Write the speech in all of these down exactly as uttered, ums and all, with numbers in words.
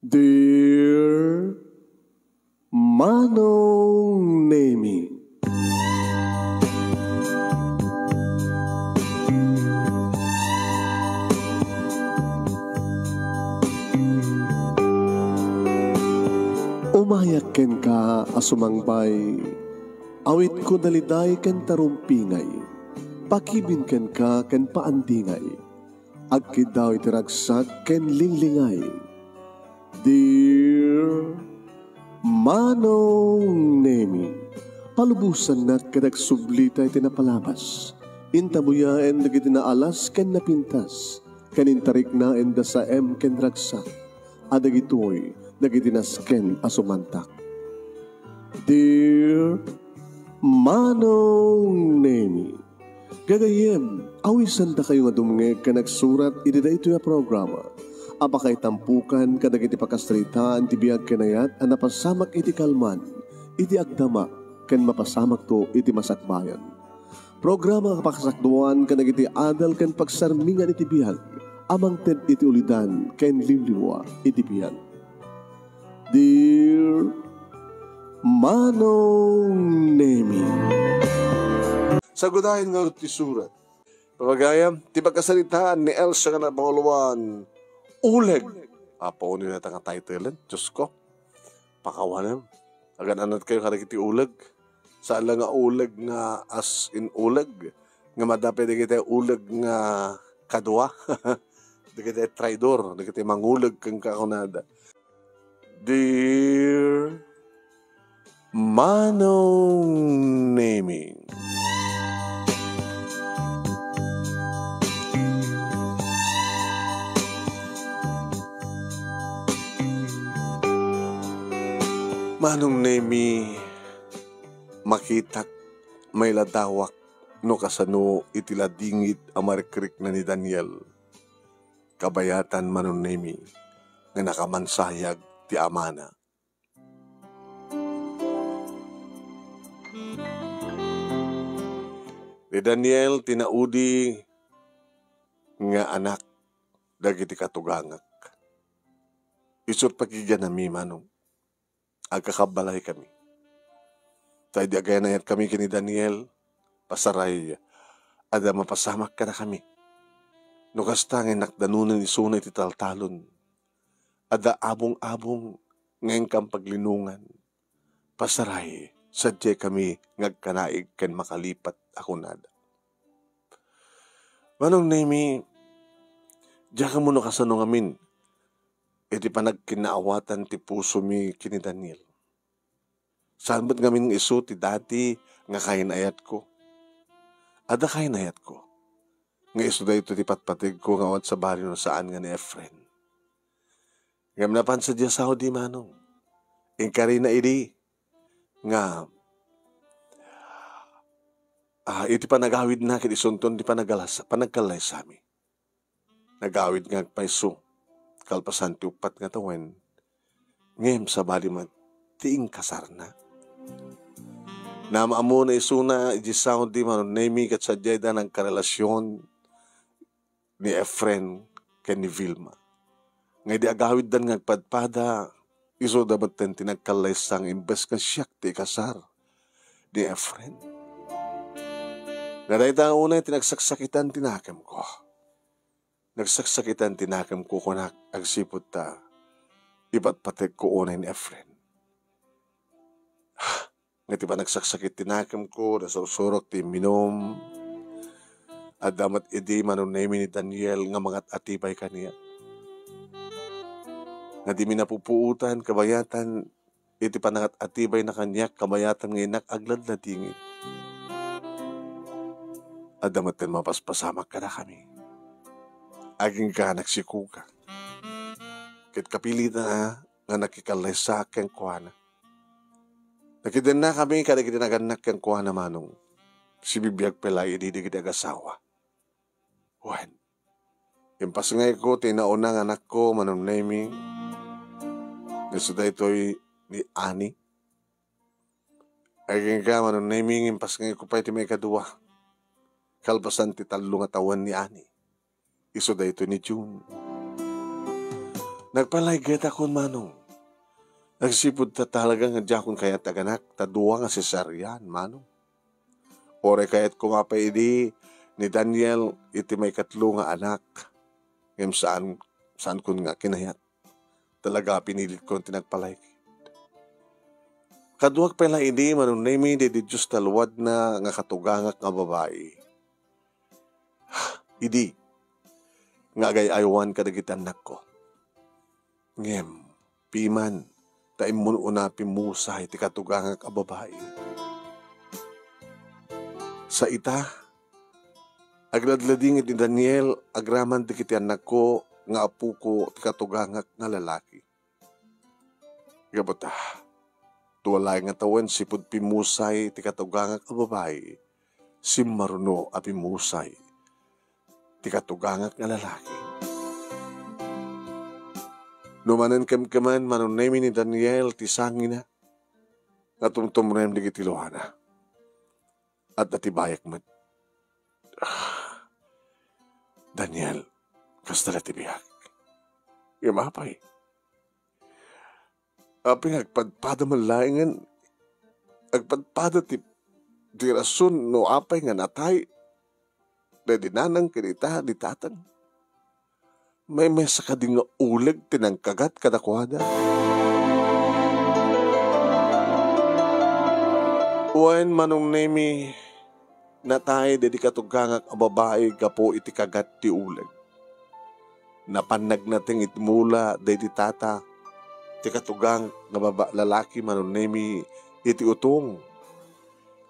Dear Manong Nemi. Umayak kenka a sumangbay, awitko daliday ken tarumpingay, pakibin kenka ken paandingay. Agkiddaw iti ragsak ken linglingay. Dear Manong Nemi, palubosannak ket agsublita iti napalabas. Intabuyaen dagiti naalas ken napintas, ken intariknaen da saem ken ragsak, a dagitoy dagiti nasken a sumantak. Dear Manong Nemi, gagayyem, awisandakayo nga dumngeg ken agsurat iti daytoy a programa a pakaitampokan kadagiti pakasaritaan ti biag ken ayat a napasamak iti kalman, iti agdama, ken mapasamakto iti masakbayan. Programa a pakasakduan kadagiti adal ken pagsarmingan iti biag a mangted iti ulidan ken liwliwa iti biag. Dear Manong Nemi. Sagudayen nga ti surat. Pagayam, ti pagkasaritaan ni Elsa nga napauluan, uleg. Apo, ano yata nga title? Diyos ko. Pakawanem. Agan-anat kayo kadagiti uleg. Saan la nga uleg nga as in uleg. Nga madapay dagiti uleg nga kadua. Dagiti traidor, dagiti manguleg ken kakunada. Dear Manong Nemi. Manong Nemi, makitak, mailadawak, no kasano iti ladingit a marikrikna ni Daniel. Kabayatan Manong Nemi nga nakamansayag ti amana. Ni Daniel ti naudi nga anak dagiti katugangak. Isut' pakiganami, Manong. Agkakabbalaykami. Ta idi agaynayatkami ken ni Daniel, pasaray, adda mapasamak kadakami. No kasta nga inakdanunen isuna iti taltalon, adda abong-abong nga inkam paglinongan. Pasaray, sadiaykami nga agkanaig ken makalipat a kunada. Manong Nemi, diak ammo no kasano ngamin iti panagkinnaawatan ti pusomi ken ni Daniel. Saan met ngamin nga isu ti dati nga kainayatko. Adda kainayatko nga isu daytoy ti patpategko nga awan sabali no saan nga ni Efren. Ngem napan sadiay Saudi, Manong. Inkarina idi nga, ah, iti panagawidna ket isunton ti panagalas-, panagkallaysami. Nagawid nga agpayso, kalpasan ti uppat nga tawen, ngem sabali met ti inkasarna. Naam-ammona isuna idiay Saudi, Manong Nemi, ket sadiayda nagkarelasion ni Efren ken ni Vilma. Nga idi agawiddan nga agpadpada, isuda metten ti nagkallaysa nga imbes nga siak ti ikasar ni Efren. Nga dayta unay ti nagsaksakitan ti nakemko. Nagsaksakitan ti nakemko, kunak, agsipud ta ipatpategko unay ni Efren. Nga ti panagsaksakit ti nakemko, nasursurok ti imminum. Adda met idi Manong Nemi ni Daniel nga mangat-atibay kaniak. Nga dimi napupuotan, kabayatan, iti panangat-atibayna kaniak, kabayatan nga innak agladladingit. Adda metten mapaspasamak kadakami. Agingga nagsikuga. Ket kapilitna nga nakikallaysaak kenkuana. Nakidennakami kadagiti nagannak kenkuana, Manong. Sibibiag pay la idi dagiti agasawa. Wen, impasngayko ti nauna nga anakko, Manong Nemi. Isu daytoy ni Ani. Agingga, Manong Nemi, impasngayko pay ti maikadua. Kalpasan ti tallo nga tawen ni Ani. Isu daytoy ni June. Nagpalay getakon, Manong. Agsipud ta talaga nga diakon kayat aganak, ta dua nga cesarean, Manong. Uray kayat koma pay idi ni Daniel iti maikatlo nga anak, ngem saan, saankon nga kinayat. Talaga, pinilitkon ti nagpalay. Kaduak pay la idi, Manong Nemi, daydi Dios ta luadna nga katugangak nga babai. Idi, nga agay-aywan kadagiti annakko. Ngem, piman, ta immun-una a pimmusay ti katugangak a babai. Sa ita, agladladingit ni Daniel agraman dagiti annakko nga apoko ti katugangak nga lalaki. Gapu ta, dua laeng nga tawen sipud pimmusay ti katugangak a babai, simmaruno a pimmusay ti katugangak nga lalaki. No manen kemkeman, Manong Nemi, ni Daniel ti sangina nga tumtumrem dagiti luana. Adda ti bayek met. Daniel, kasta la ti biag. Ngem apay? Apay nga agpadpada man laengen, agpadpada ti, ti rason no apay nga natay daydi nanang ken ita ni tatang? Maymaysa kadi nga uleg ti nangkagat kadakuada? Wen, Manong Nemi, natay daydi katugangak a babai gapu iti kagat ti uleg. Napan nagnateng iti mula daydi tata ti katugangak nga baba-, lalaki, Manong Nemi, iti utong.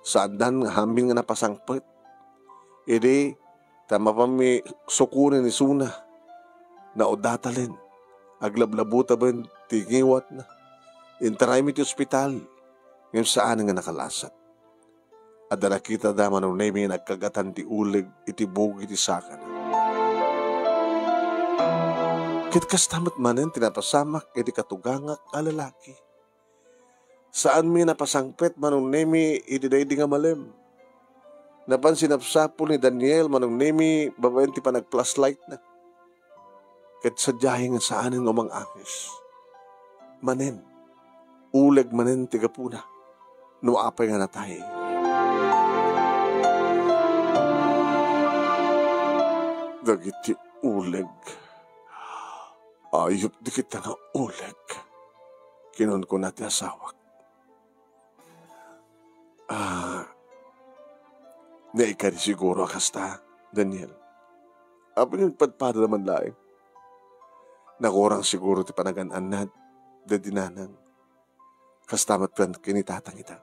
Saandan nga amin nga napasangpet. Idi, ta mapanmi sukonen isuna, naudatalen, aglablabutaben ti ngiwatna. Intaraymi ti ospital, ngem saan nga nakalasat. Adda nakitada, Manong Nemi, nga nagkagatan ti uleg iti bugi ti sakana. Ket kasta met manen ti napasamak iti katugangak a lalaki. Saanmi napasangpet, Manong Nemi, iti daydi nga malem. Napan sinapsapul ni Daniel, Manong Nemi, babaen ti panag-flashlightna. Ket sadiay nga saanen nga umang-angis. Manen, uleg manen ti gapuna no apay nga natay. Dagiti uleg. Ayupda kita nga uleg, kinunkuna ti asawak. Ah, naikari siguro a kasta, Daniel. Apay nga agpadpada man laeng? Nakurang siguro ti panagan-annad daydi nanang. Kasta met ken ni tatang ita.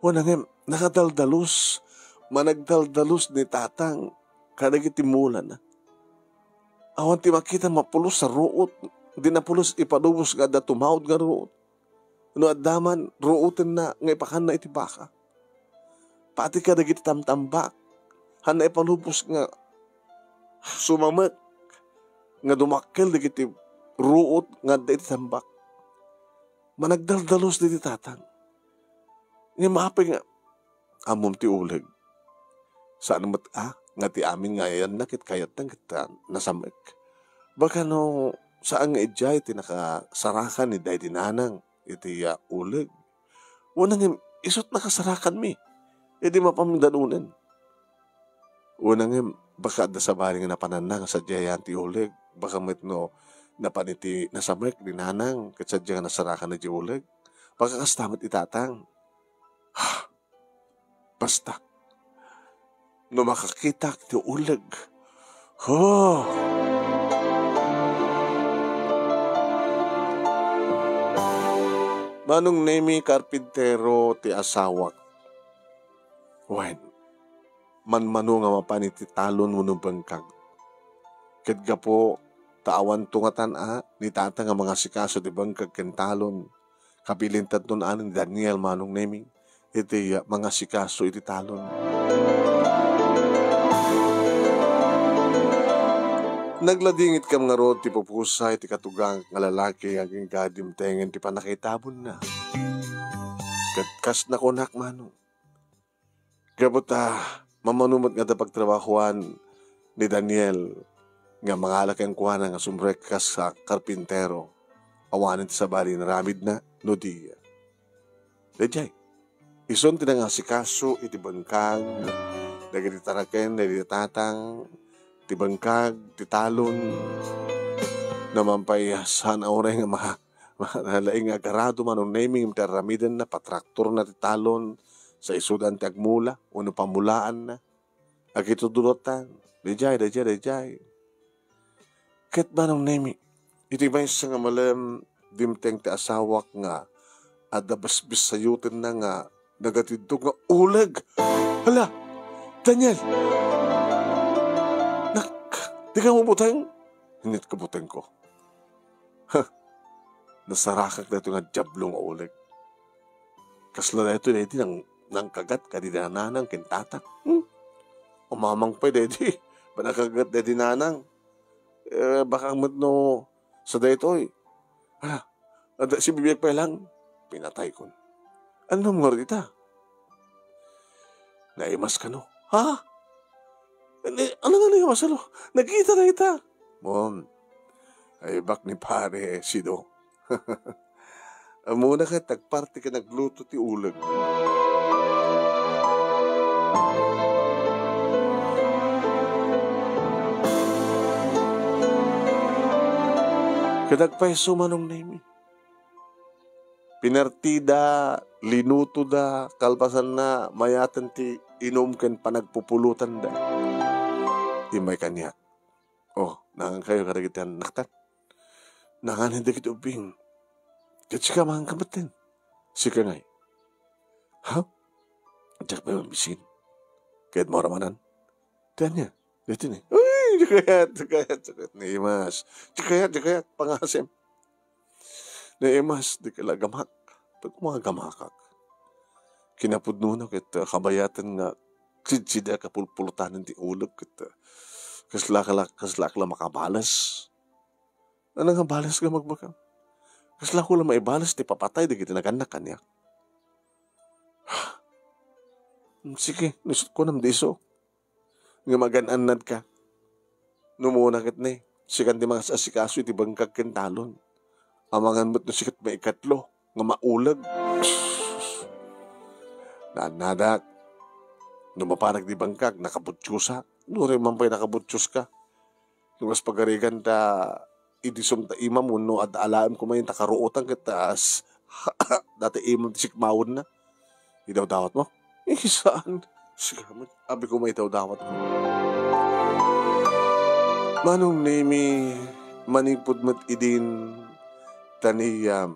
Wen, ngem, nakadaldalos, managdaldalos ni tatang kadagiti mulana. Awan ti makita mapulos a ruot, di napulos ipalubos nga adda tumaud nga ruot. No adda man, ruotenna nga ipakanna iti baka. Pati kadagiti tamtambak, hanna ipalubos nga sumamek nga dumakkel dagiti ruot nga adda iti tambak. Managdaldalos daydi tatang. Ngem apay nga ammom ti uleg? Saan met a, nga ti amin nga ayanna ket kayatna ket, ah, nasamek. Baka no saan nga idiay ti nakasarakan ni daydi nanang iti, ah, uleg. Wen, ngem, isut' nakasarakanmi. Idi mapanmi danunen. Wen, ngem, baka adda sabali nga napananna nga sadiayan ti uleg. Baka met no napan iti nasamek ni nanang ket sadia nga nasarakan idiay uleg. Baka kasta met ni tatang. Basta, no makakitak ti uleg. Huh! Manong Nemi, karpintero ti asawak. Wen, manmano nga mapan iti talon wenno bengkag. Ket gapu ta awan tungatan a ni tata nga mangasikaso ti bengkag ken talon, kabilin ta ni Daniel, Manong Nemi, iti, ah, mangasikaso iti talon. Nagladingitkam ngarud ti pupusay ti katugangak nga lalaki agingga dimtengen ti pannakaitabonna. Ket kas nakunak, Manong, gapu ta mamano met nga adda pagtrabahoan ni Daniel nga mangala kenkuana nga sumrekka sa karpintero. Awanen ti sabali nga inaramidna no di. Daydiay, isun ti nangasikaso iti bengkag dagiti taraken dagiti tatang, ti bengkag, ti talon. Naman pay saan a uray nga ma-, ma-, laing nga agarado Manong Nemi ti aramidenna, patraktorna ti talon, sa isudan ti agmula, wenno pamulaanna. Agitudulatan, daydiay, daydiay, daydiay. Ket Manong Nemi, iti maysa nga malem, dimteng ti asawak nga adda bisbisayotenna nga nagatindog nga uleg. Hala! Daniel! Nak, di ka mabuteng? Init ka buteng ko. Huh! Nasarakak daytoy nga diablo nga uleg. Kasla daytoy daydi nang, nangkagat kadi nanang ken tata. Hmm? Umamang pay daydi. Panangkagat daydi nanang. Eh, baka met no sa daytoy. Hala, adda sibibiag pay lang. Pinataykon. Annom ngarud ita? Naimas kano? Ha? Ni, ano nga naimas, ano? Nakita na ita. Mom, ay bak ni pare, Sido. Ammona ket agparti ken agluto ti uleg. Ket agpayso Manong Nemi. Pinartida, linutoda, kalpasanna, mayaten ti inum ken panagpupulotanda. Immay kaniak. Oh, nangankayo kadagiti annaktan? Nangan dagiti ubbing. Ket sika, mangan ka metten. Sika ngay. Ha? Diak pay mabisin. Ket mauramanan. Ti ania? Daytoy ni. Uy, di kayat, di kayat, di kayat. Naimas. Di kayat, di kayat. Pangasem. Naimas, di kala gamak. Pag mga gamakak. Kinapudnona ket, uh, kabayatan nga sidsida kapulpulutanen ti uleg ket, uh, kasla, kasla, kasla, kasla makabales. Ano nga bales nga magbagam? Kasla ko la maibales ti papatay dagiti nagannak kaniak. Sige, nisut ko nam diso. Nga magan-annad ka. No muna ket ne, sikan ti mangas-asikaso iti bengkag ken talon. Amangan met no sikat maikatlo nga mauleg. Naannadak. No mapanak di bengkag, nakabutyosak. No, man pay nakabutyoska. No kas pagarigan ta, idisum ta imam wenno adda alaem koma ita karuotan ket ta as-, dati imam ti sikmawenna. Idawdawat mo? Eh, saan? Sige, abi ko maitawdawat mo. Manong Nemi, manipud met idin, tani, ah,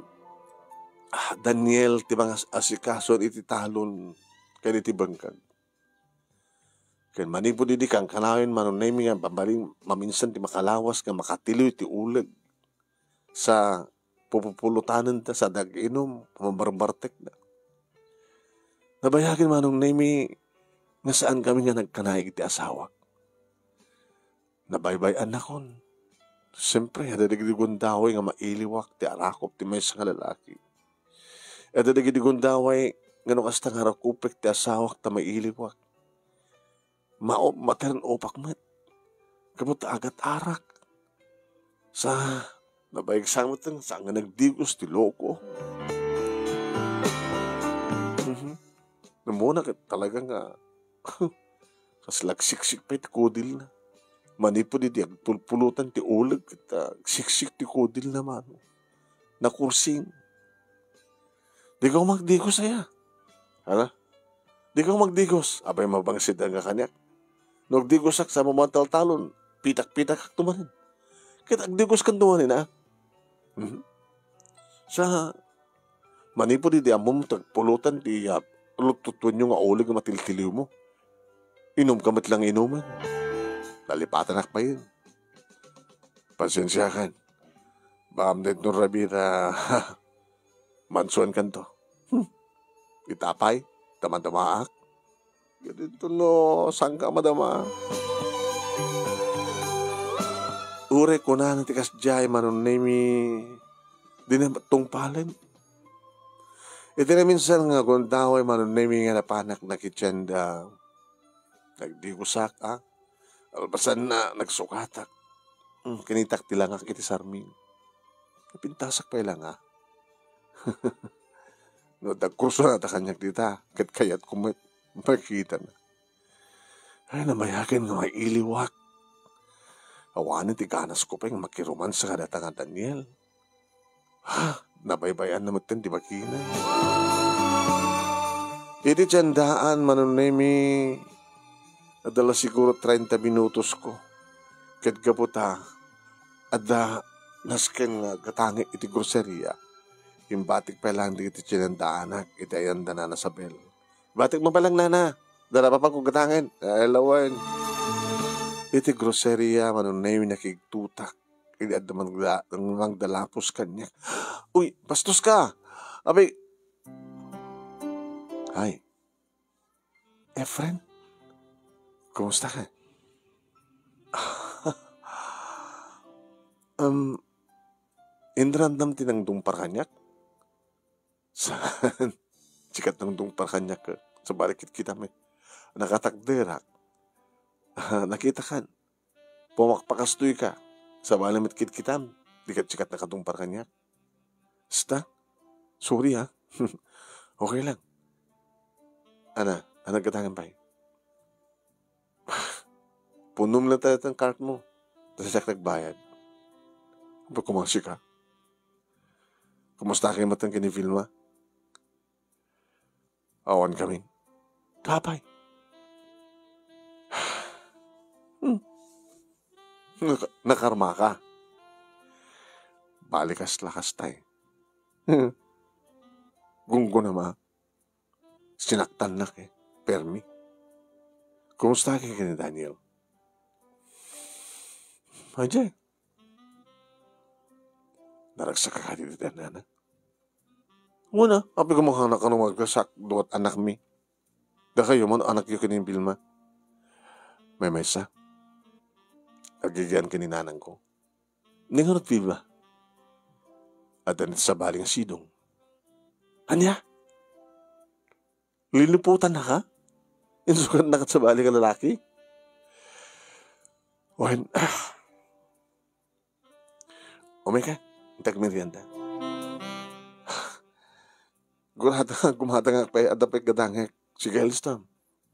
Daniel ti mangas-asikaso iti talon ken iti bengkag. Ken manipud idi kankanayon Manong Nemi nga mabalin maminsan ti makalawas nga makatiliw ti uleg sa pupupulutanenta sa dag-inum, pambarbartekna. Nabayagen Manong Nemi nga saan kami nga nagkanayon iti asawak. Nabaybay-annakon. Siyempre, adda dagiti gundaway nga mailiwak ti arakop ti maysa nga lalaki. Adda dagiti gundaway nga no kasta nga rakupek ti asawak ta mailiwak. Mao-, matern-opak met. Gapu ta agat-arak. Sa, nabayagsang met saan nga nagdigos ti loko. Mhm. Namuna ket talaga nga, kasla agsiksik pay ti kudilna. Manipud idi agpulpulutan ti uleg, ket, ah, agsiksik ti kudilna, mano. Nakursing. Dika magdigos, aya. Hala? Dika magdigos. Abay, mabangsid nga kaniak. No agdigosak sa mamantaltalon, pitak-pitakak tumanin. Ket agdigoskan tumanin, ah. Mhm. Sa manipud idi ammom ti agpulutan ti, ah, luttutuenyo nga uleg nga matiltiliwmo. Inumka met lang inumen. Nalipatanak pay. Pasensiakan. Baka amdayt no rabii ta mansuankanto. Hmm. Ita pay, damadamaak. Kadinto no, saan ka madama? Uray kunana ti kasdiay, Manong Nemi, dina tungpalen. Iti naminsan nga gundaway, Manong Nemi, nga napanak na kitchen da. Nagdigosak, ah. Albasanna, nagsukatak. Hmm, kinitak ti langak iti sarming. Napintasak pay langa. No, dagkurso na ta kaniak dita, ket kayatko met makitana. Ay, nabayagen nga mailiwak. Awanen ti ganasko pay nga makiromansa kadata nga Daniel. Ha, nabaybay-an na metten ti bakina. Iti tiendaan, Manong Nemi, adda la siguro treinta minutosko. Ket gapu ta adda nasken nga gatangek iti groceria, imbatik pay lang dagiti tiendaanak iti ayan da Nana Sabel. Batik mo pay lang, Nana. Dara pa ko gatangen. Ay, lawen. Iti groceria, Manong Nemi, nakigtutak. Idi adda mangda-, mangdalapos kaniak. "Uy, bastos ka! Abay, hi, Efren, kumusta ka?" Um, inramdam ti nangdungpar kaniak? Saan? Sikat nangdungpar kaniak, eh. Sabali kitkitam, eh. Nakatakderak. Nakitakan. Pumakpakastoy ka. Sabali met kitkitam. Di ket sikat nakadungpar kaniak. Sta? Sorry, ha? Okay lang. Ana, ana gatangen pay. Punom lang tayo itong cart mo. Tapos siya nagbayad. Ba't kumasi ka? Kumusta kayo matang kini Vilma? Awan kami. Kapay. Hmm. Naka-, nakarma ka. Balikas lakas tayo. Gunggo na ma. Sinaktan na kay Permi. Kumusta ka kay Daniel? Ajay. Naragsak ka kadi ti nana. Wala, apay ko makanak ano magkasak, duat anak mi. Dakayo man anak yo kini Vilma. May maysa. Agigian kini nanang ko. Ni ngarud Vilma. Adda ni sabali nga sidong. Ania? Liniputan na ka? Insukat na ka sabali nga lalaki? Wen, umay ka, intak merienda. Gurada, gumada nga pay, adda pay gadangek. Sige, alistam.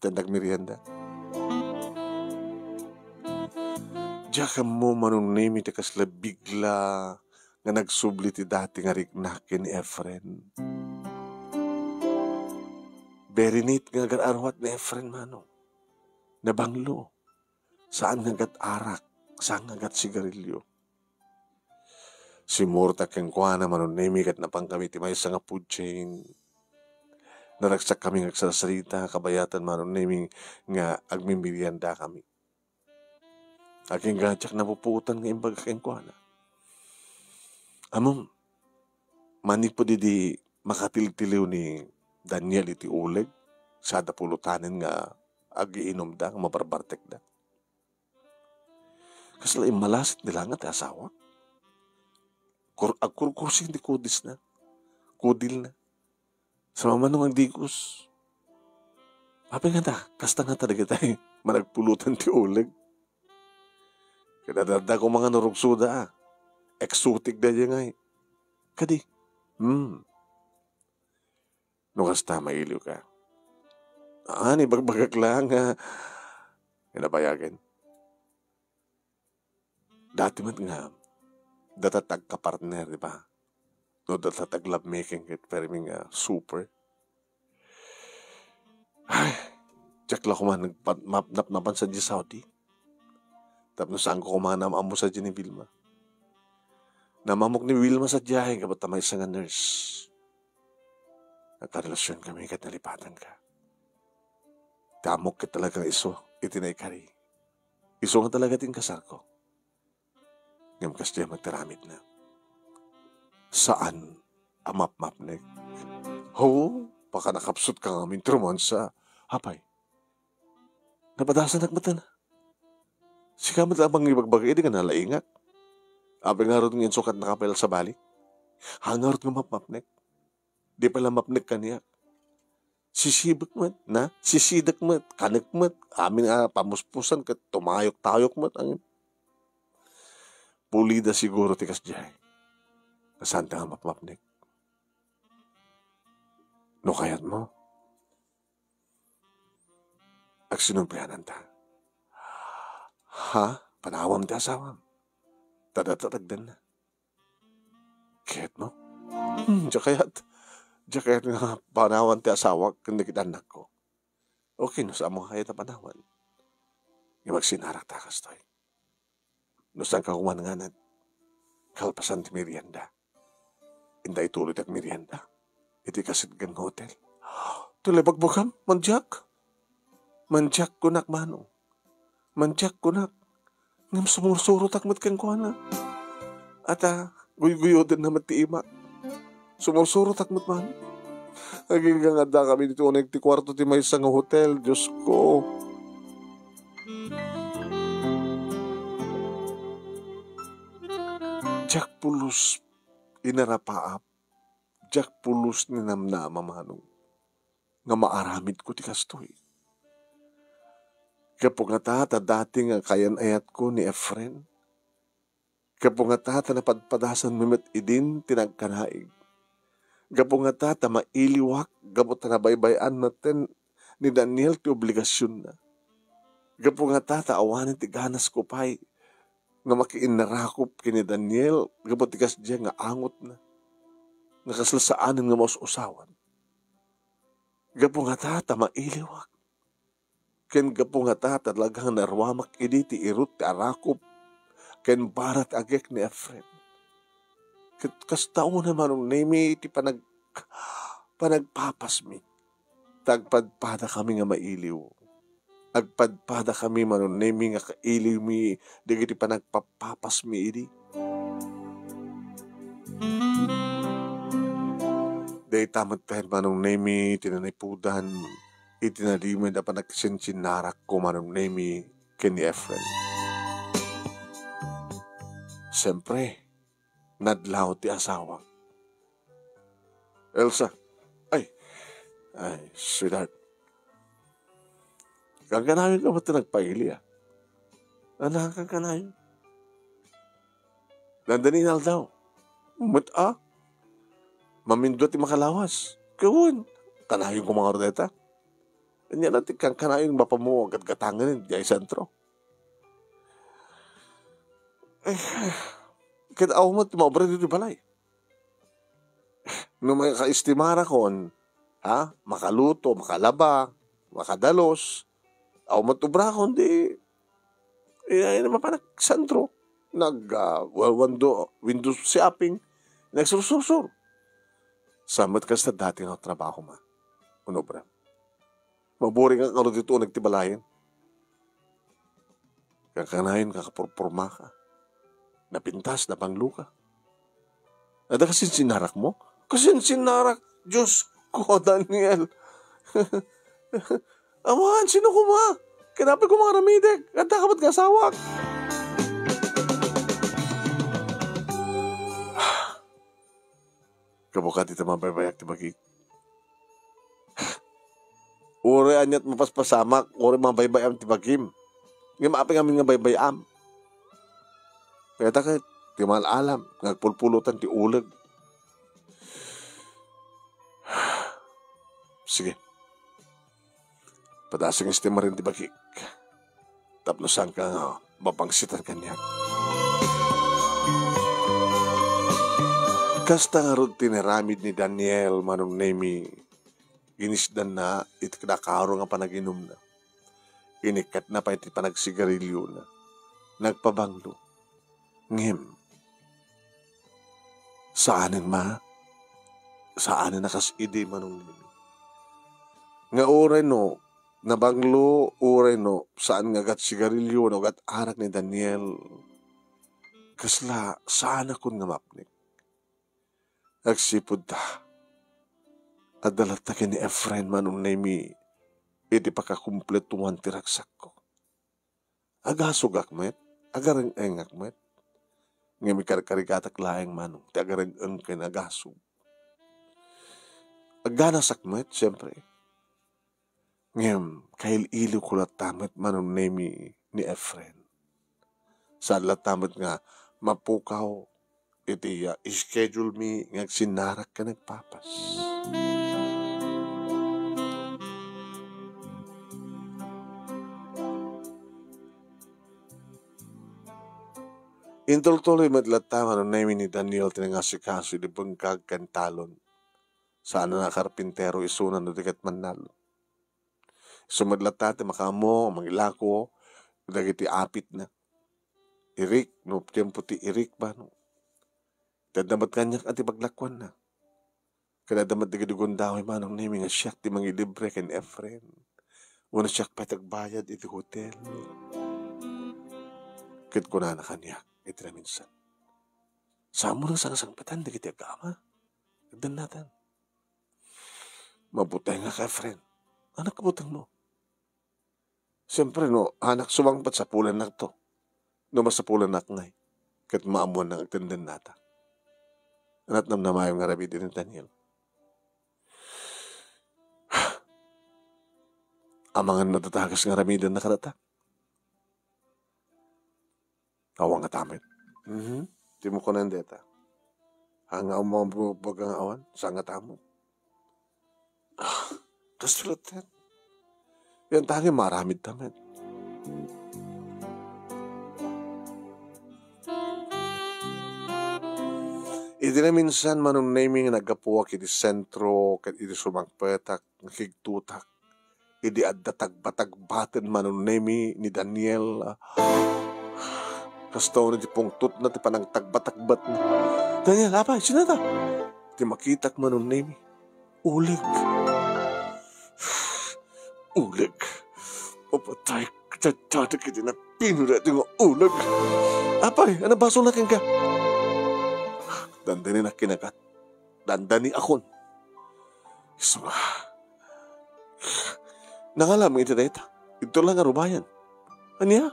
Intak merienda. Diak ammo, Manong Nemi, ti kasla bigla nga nagsubli ti dati nga riknak ken Efren. Very neat nga agar-aruat ni Efren, Manong. Nabanglo. Saan nga agat arak, saan nga agat sigarilyo. Simmurtak kenkuana, Manong Nemi, ket napan kami ti maysa nga food chain. Naragsak kami nga agsarsarita, kabayatan, Manong Nemi, nga agmimerienda kami. Agingga diak napupuotan nga imbaga kenkuana. Ammom, manipud idi makatiltiliw ni Daniel iti uleg, sada pulutanen nga agiinumda, nga mabarbartekda. Kasla immalasit ni langa ti asawa. Kur-, agkurkursing ti kudisna. Kudilna. Sa mamano nga agdigos. Apay nga ta, kasta nga ta dagitay managpulutan ti uleg. Kadadada ko mga narugsoda, ah. Exotic da dyan ngay. Kadi. Hmm. No kasta, mailiw ka. Ah, ni bagbagak lang, ah. Inabayagan. Dati met nga, data tagka-partner, di ba? No, data tag-lovemaking ket Fermin nga super. Ay, diak la koma nagpat-, map-, napnapan sadiay Saudi. Tapno saan ko koma nam-ammo sadiay ni Vilma. Namamok ni Vilma sadiay, kabat ta maysa nga nurse. Nagkarelasion kami ket nalipatan ka. Ti ammok ket talaga nga isu iti naikari. Isu nga talaga ti inkasarko. Ngem kasdiay met ti aramidna. Saan a mapmapnek. Ho, pakanakapsut ka ngamin ti romansa. Apay, napadasanak met. Sika met la a mangibagbaga idi nga nalaingak. Apay ngarud nga insukat nakapel sa bali? Ha ngarud nga mapmapnek? Di pay la mapnek kaniak. Sisibek met, na? Sisidek met, kanek met, amin a pamuspusan ket tumayok-tayok met, angin. Pulida siguro ti kasdiay. Saan ta nga mapmapnek. No kayatmo, agsinumpianan ta. Ha? Panawam ti asawam. Ta dayta tagdanna. Kayatmo? Hmm, diak kayat. Diak kayat nga panawan ti asawak ken dagiti annakko. Okay, no saanmo nga kayat a panawan. Ngem agsinarak ta kastoy. No saanka koma nga nagkalpasan ti merienda, inta ituloy ti agmerienda iti kasideg nga hotel. Ti lebagbagam, mandiak. Mandiak kunak, Manong. Mandiak kunak. Ngem sumursurotak met kenkuana. Ata, guyguyodenna met ti imak. Sumursurotak met, Manong. Agingga nga addakami ditoy uneg ti kuarto ti maysa nga hotel, Diosko. Diak pulos inarapaap, diak pulos ninamnama, Manong, nga maaramidko ti kastoy. Gapu ngata ta dati nga kayan-ayatko ni Efren. Gapu ngata ta napadpadasanmi met idin ti nagkanaig. Gapu ngata ta mailiwak gapu ta nabaybay-an metten ni Daniel ti obligasionna. Gapu ngata ta awanen ti ganasko pay nga makiinnarakop ken ni Daniel gapu ti kasdiay nga angotna, nga kasla saanen nga maus-usawan. Gapu ngata ta mailiwak. Ken gapu ngata ta talaga nga naruamak idi ti irut ti arakop ken bara ti agek ni Efren. Ket kasta unay, Manong Nemi, ti panag-, panagpapasmi. Ta agpadpadakami nga mailiw. Agpadpadakami, Manong Nemi, nga kailiwmi dagiti panagpapapasmi idi. Dayta met pay, Manong Nemi, ti nanipudan iti nalimed a panagsinsinnarakko, Manong Nemi, ken ni Efren. Siempre, nadlaw ti asawak. Elsa, ay, ay, sweetheart. Kankanayon ka met ti nagpaili, a? Ania kankanayon? Dandani nga aldaw. Met a? Mamindua ti makalawas. Ket wen, kanayon koma ngarud dayta. Ania la ti kankanayon mapammo gatgatangen diay sentro. Eh, ket awan met ti maubra ditoy balay. No makaestimarakon, ha? Makaluto, makalaba, makadalus, awan met ubrakon, di, eh, mapanak sentro. Nag, ah, wa-, wando-, window shopping, nagsursursur. Saan met kasta dati nga trabahom, a? Unobra. Maburing nga ngarud ditoy uneg ti balayen. Kankanayon nga kapurpurmaka. Napintas, nabangloka. Adda kasinsinnarakmo? Kasinsinnarak? Diosko, Daniel. Awan, sino koma? Ket apay koma nga aramidek? Adda ka met nga asawak. Gapu kadi ta mabaybayak ti bagik. Uray aniat mapaspasamak, uray mabaybay-am ti bagim. Ngem apay ngamin nga baybay-am? Kayata ket, ti mal-alam, nga agpulpulotan ti uleg. Sige. Padaseng estimarin ti bagik. Tapno saanka nga mapangsitan kaniak. Kasta ngarud ti inaramid ni Daniel, Manong Nemi. Inisdanna iti kadakaro nga panaginumna. Inikkatna pay ti panagsigariliona. Nagpabanglo. Ngem, saanen ma-, saanen a kas idi, Manong Nemi. Nga uray no nabanglo, uray no saan nga agat-sigarilio wenno agat-arak ni Daniel, kasla saanakon nga mapnek. Agsipud ta, adda latta ken ni Efren, Manong Nemi, iti pakakumpletoan ti ragsakko. Agasugak met, agareng-engak met. Ngem ikarkarigatak laeng, Manong, ti agareng-eng ken agasug. Agganasak met, siempre. Ngem kail-iliwko latta met, Manong Nemi, ni Efren. Saan latta met nga mapukaw iti, ah, schedule mi nga agsinnarak ken agpapas. Intultuloy met latta, Manong Nemy, ni Daniel ti nangasikaso iti bengkag ken talon. Saan a karpintero isuna no di ket mannalon. Isu met latta ti makaammo a mangilako dagiti apitna. Irik, no tiempo ti irik, bano. Ti adda met kaniak a ti paglakuanna. Ket adda met dagiti gundaway, Manong Nemy, nga siak ti mangilibre ken Efren. Wenno siak pay ti agbayad iti hotel. Ket kunana kaniak iti naminsan, "Saanmo nang sangsangpetan dagiti agama? Agdennatan." Mabutengak, Efren. Anak, kabutengmo. Siempre, no, anak sumangpet, sapulennakto. No masapulennak ngay, ket maammoannak agdennata. Ania ti namnamaem nga aramiden ni Daniel? Amangan no adda dakes nga aramidenna kadata. Awan nga tamit. Mhm. Ti mo kunen deta. Anga mo baga nga awan, saan nga tamit. Ah, kastoy latta. Yan tangin maaramid ta met. Iti naminsan, Manong Nemy, nga naggapuak iti sentro ket iti sumangpetak, nakigtutak. Idi adda tagbatagbaten, Manong Nemy, ni Daniel, ah, kasta unay ti pungtotna ti panangtagbatagbatna. "Daniel, apay, sino ta?" Ti makitak, Manong Nemy, uleg. Uleg. Mapatay ka, tatadek iti napino daytoy nga uleg. "Apay, ania basolna kenka?" Dandani nakinagat. Dandani akon. Isu nga. Nangalam iti dayta. Ito lang nga rubayan. Ania?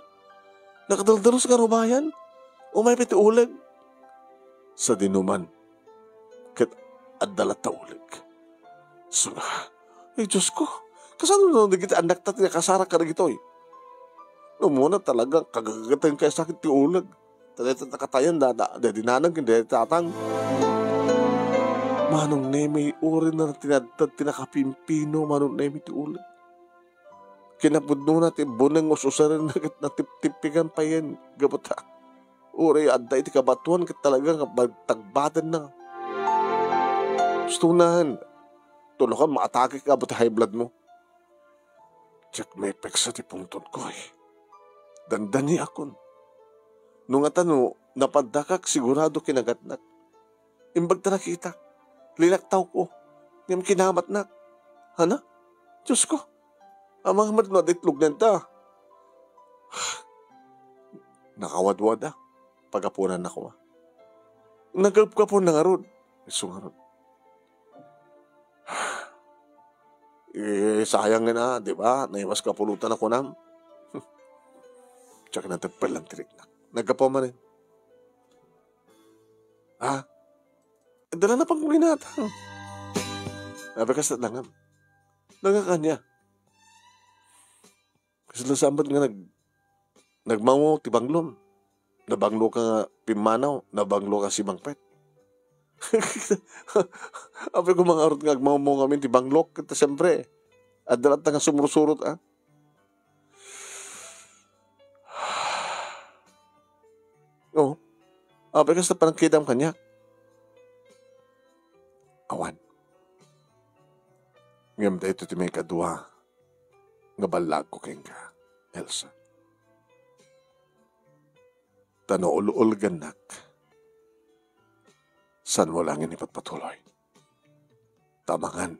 Nakadaldalos nga rubayan? Umay pay ti uleg. Sadinoman. Ket adda latta uleg. Isu nga. Ay, Diyos ko. Kasano no dagiti annakta ti nakasarak kadagitoy? Umuna talaga, kagagatan kay sakit ti uleg. Ta dayta nakatayan da, da, da dinanang ken da tatang. Manong Nemy, uray na tinadtad ti nakapimpino, Manong Nemy, ti uleg. Kinapudnona ti buneng us-usarenna ket natiptipigan payen gapu ta uray adda iti kabatoan ket talaga nga pagtagbatenna. Gustonan, tulokan maatake ka gapu ti high blood mo. Diak maipeksa ti pungtotko, eh. Dandaniakon. No ngata no napaddakak, sigurado kinagatnak. Imbag ta nakitak, linaktawko, ngem kinamatnak. Hana? Diyos ko, amangan met no adda itlog dayta. Nakawadwada, pagapunan na koma. Nagkapkapuan na ngarud. Isu ngarud. Eh, sayang nga na, di ba? Naiwas ka pulutan na kunam. Tsaka natagpal lang tirikna. Nagkapuan manen. Ha? Dala na pang kuminatang. Sabi ka sa langam. Nagakanya. Kasla sambat nga nag-, nagmamo ti banglom. Nabanglo ka nga pimmanaw, nabanglo ka simangpet. Apay ko mangarot nga agmamo ngamin ti banglok, ket siyempre, adda latta nga sumursurot, ah. Oh, apay kasta panangkitam kaniak? Awan. Ngem daytoy ti maikadua nga ballagko kenka, Elsa. Ta no ul-ulgannak, saan mo laeng ipatpatuloy. Ta amangan,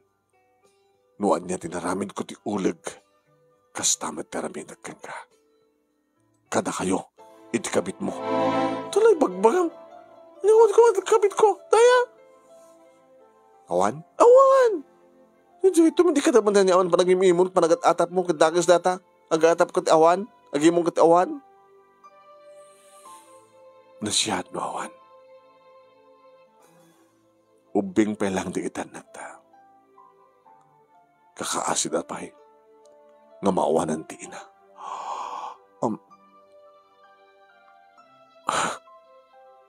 no ania ti naramidko ti uleg, kasta met ti aramidek kenka. Kadakayo, iti kabitmo. Tuloy bagbagam. Ania nga kabitko, daya? Awan? Awan! Iti, iti, di ka naman ni awan panagim-imon, panagat-atapmo, ket dakes data. Agatap ket awan, agimon ket awan. Nasiat no awan. Ubbing pay lang ti itannakta. Kakaasida pay nga maawanan ti ina. Um,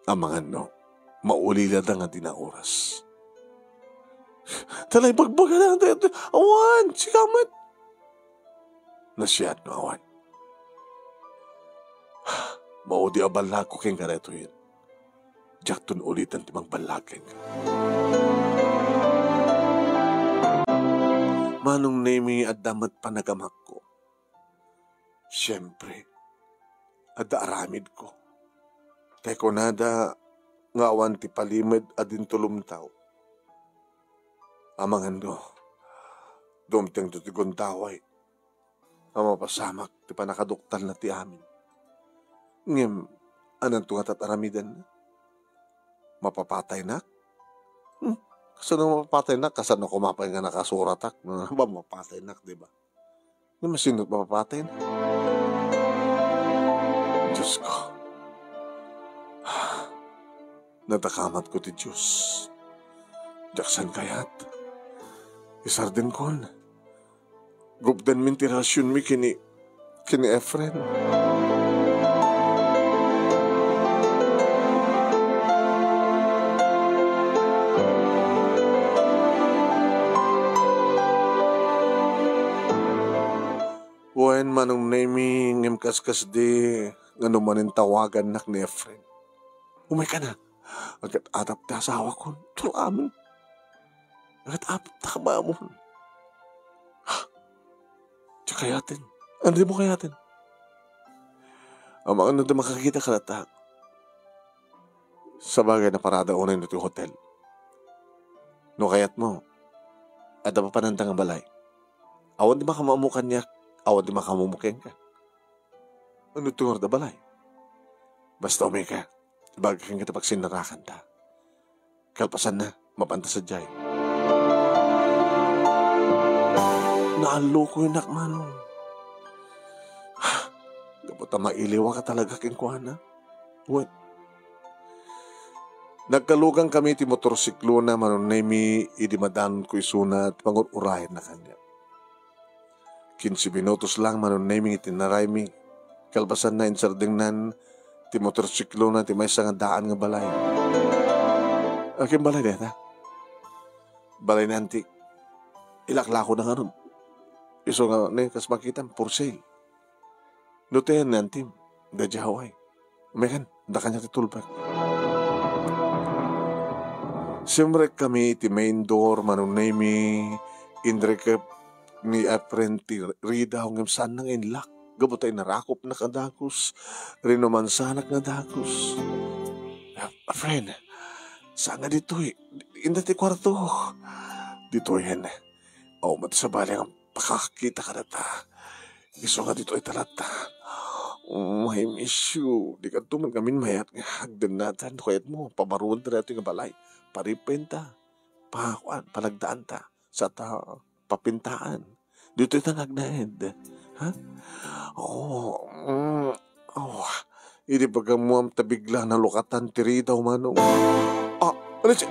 Amangan no, maulilada nga dina oras. Talay bagbagana, awan, sika met. Nasiat no awan. Maudi a ballagko kenka daytoyen. Diakton ulitan ti mangballag kenka. Manong Nemi, adda met panagamakko. Siempre, adda aramidko. Tay kunada nga awan ti palimed a dintulomtaw. Amangan no, dumtengto ti gundaway a mapasamak ti pannakaduktalna ti amin. Ngem, ananto nga tat-aramidenna? Mapapataynak? Hmm, kasano mapapataynak? Kasano koma pay nga nakasuratak? Ba, mapataynak, di ba? Ngem, sino mapapataynak? Diosko. Nadakamatko ti Dios. Diak saan kayat. Isardengkon. Gupdanmin ti relasionmi ken ni, ken ni Efren. Wen, Manong Nemi, ngem kaskasdi nga no manen tawagannak ni Efren. Umayka na. Agat-atap ti asawakon. Tulamen. Agat-atap ta kamamon. Diak kayaten. Andi mo kayaten? Amangan no di makakita kadata. Sabagay, naparada unay no ti hotel. No kayatmo, adda papananda nga balay. Awan di makamammo kaniak, awan di makamammo kenka. Ano ti ngarud a balay? Basta umayka, ibagak kenka ti pagsinnarakanta. Kalpasanna, mapanta sadiay. Naallokoynak, Manong. Gapu ta mailiwka talaga kenkuana. Wen. Nagkalugankami ti motorsiklona, Manong Nemi, idi madanonko isuna ti pangur-urayenna kaniak. Kinse minutos lang, Manong Nemi, nga itinaraymi. Kalpasanna, insardengnan ti motorsiklona ti maysa nga daan nga balay. Akin balay dayta? Balay ni Antik. Ilaklako na ngarud. Isu nga, ne, kas makitam, for sale. No ti ayan ni Antim, daydiay, umaykan, adda kaniak ti tulbek. Simrek kami iti main door, Manong Nemi, inrikep ni Efren ti ridaw ngem saanna nga inlock. Gapu ta inarakopnak a dagus, rinumansanak nga dagus. "Ah, Efren, saan nga ditoy? Inda ti kuarto." "Ditoyen. Awan met sabali nga pakakita kadata. Isu nga ditoy ta latta. Oh, I miss you. Dikadto man ngamin mayat nga agdennatan. No kayatmo, pabaruenta daytoy nga balay. Paripenta. Pa, kuan, palagdaanta. Sa ta, papintaan. Ditoy ta nga agnaed. Ha?" "Oh, mm, oh." Idi pagkammuam ta bigla nalukatan ti ridaw, Manong. Ah, ano si,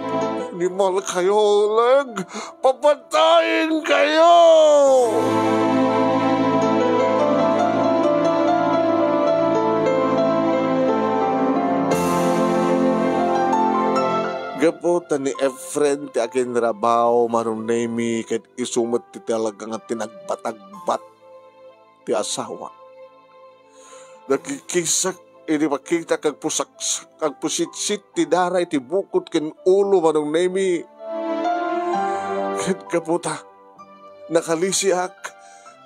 animal kayo, Oleg? Papatayin kayo! Gapu ta ni Efren ti akinrabaw, Manong Nemi, ket isu met ti talaga nga tinagbatagbat ti asawa. Nakikisak idi makita kag pusaksak, kag pusitsit ti dara iti bukod ken ulo, Manong Nemi. Ket gapu ta, nakalisiak,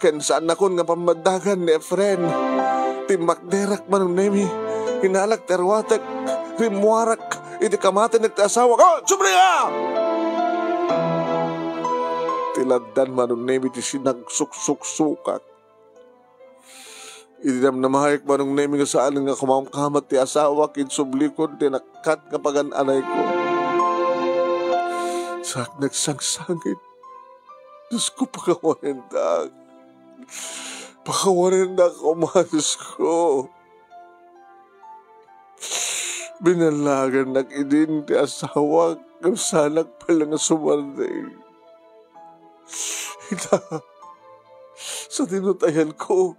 ken saannakon nga pammaddagan ni Efren. Timmakderak, Manong Nemi. Inalak ti aruatek, rimmuarak, iti kamatennak ti asawak. Oh, subli a! Ti laddan, Manong Nemi, ti sinagsuksuksuka. Idi namnamaek, Manong Nemi, nga saan nga kumamkamat ti asawak, insublikon ti nakkat nga pagan-anayko. Saak nagsangsangit. Diosko, pakawanendak. Pakawanendak koma, Diosko. Binallagannak idin ti asawak, ngem saanak pay la nga sumardeng. Ita, sa dinutayanko,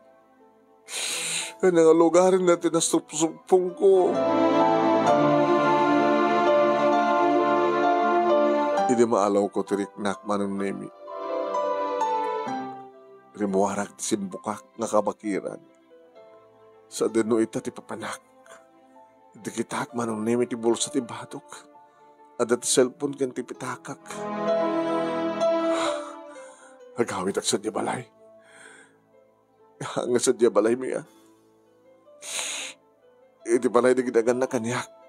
nga nangalugarenna ti nasupsupongko. Idi maalawko ti riknak, Manong Nemi, rimmuarak ti simbukak nga kabakiran. Sadino ita ti papanak. Idi kitak, Manong Nemi, ti bulsa ti badok. Adda ti cellphone ken ti pitakak. Agawidak sadiay balay. Nga sadiay balaymi, a. Iti balay dagiti agannak kaniak.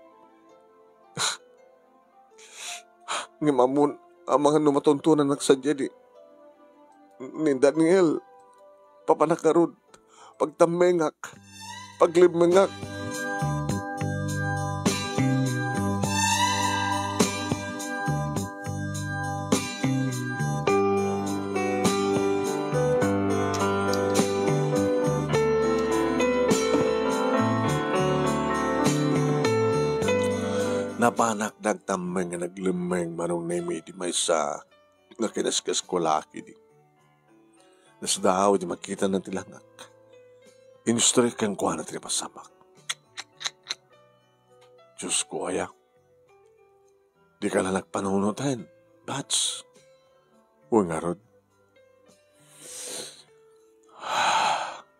Ngem ammon, amangan no matuntunanak sadiay ni, ni Daniel. Papanak ngarud. Pagtammengak. Paglimmengak. Napanak nga agtammeng nga naglimmeng, Manong Nemi, iti maysa nga kinaskas ko la idi. Nasdaaw iti makitana ti langak. Inustorek kenkuana ti napasamak. Diosko aya. Dika la nagpanunoten, Bats. Wen ngarud.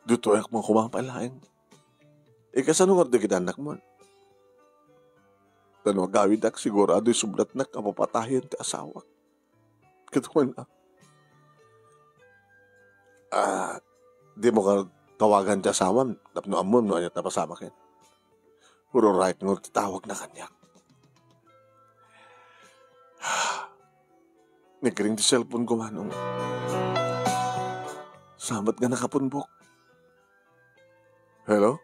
Ditoyak man koma pay laeng. Ikasano ngarud dagiti annakmon? Ta no agawidak, sigurado isublatnak a papatayen ti asawak. Ket wen, a. Ah, dimo ngarud tawagan ti asawam tapno ammom no ania ti napasamaken. Puro right ngarud ti tawagna kaniak. Nagring ti cellphone ko, Manong. Saan met nga nakapunbok. Hello?